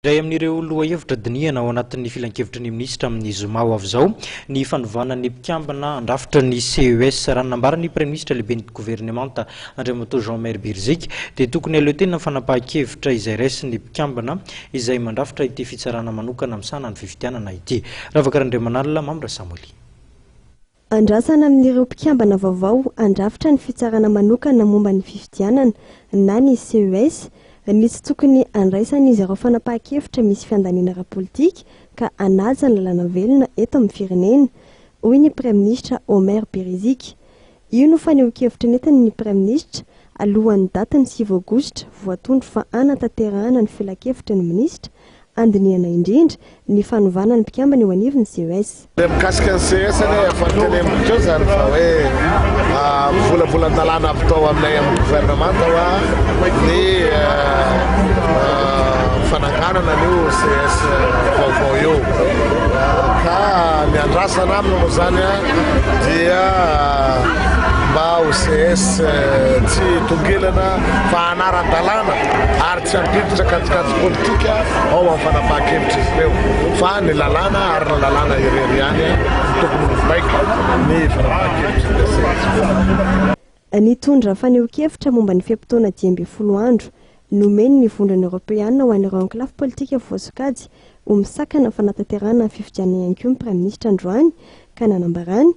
Iray amin'ireo lohahevitra dinihana ao anatin'ny filankevitry ny minisitra amin'ny zoma ho avy izao ny fanovana ny mpikambana handrafitra ny CES. Raha ny nambaran'ny Praiminisitra lehiben'ny governemanta Andriamatoa Jean Maire Beriziky dia tokony aleo tena ny fanapahan-kevitra izay raisin'ny mpikambana izay mandrafitra ity fitsarana manokana misahana ny fifidianana ity. Ravaka Randriamanalina, Mamy Rasamoly. Andrasana amin'ireo mpikambana vaovao handrafitra ny fitsarana manokana momba ny fifidianana na ny CES ny tsy tokony handraisan'izy ireo fanapahan-kevitra misy fiandaniana ara-politika ka hanaja ny lalàna velona eto amin'ny firenena, hoy ny Praiminisitra Omer Beriziky. Io no fanehoan-kevitra nentiny ny Praiminisitra alohan'ny datin'ny 9 aogositra voatondro fa hanatanterahana ny filankevitry ny minisitra handinihana indrindra ny fanovana ny mpikambana eo anivon'ny CES. Ilay mikasika ny CES anie efa noteneniko teo izany fa hoe volavolan-dalàna avy tao aminay amin'ny gouvernemanta hoa ny fananganana an'io CES vaovao io ka ny andrasana aminy moa izany dia mba ho CES tsy tongilana fa hanara-dalàna ary tsy hampiditra kajikajy politika ao amin'ny fanapahan-kevitr'izy ireo fa ny lalàna ary ny lalàna irery ihany no tokony mibaiko ny fanapahan-kevitry ny CSV. Nitondra fanehoan-kevitra momba ny fe-potoana 15 andro nomeny ny Vondrona Eoropeana ho an'ireo ankolafy politika voasokajy ho misakana ny fanatanterahana ny fifidianana ihany koa ny Praiminisitra androany ka nanambarany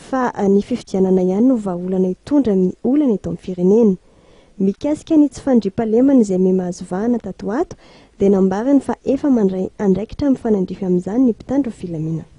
fa ny fifidianana ihany no vahaolana hitondra amin'ny olana eto amin'ny firenena. Mikasika ny tsy fandriampahalemana izay miha-mahazo vahana tato ho ato dia nambarany fa efa mandray andraikitra mifanandrify amin'izany ny mpitandro filaminana.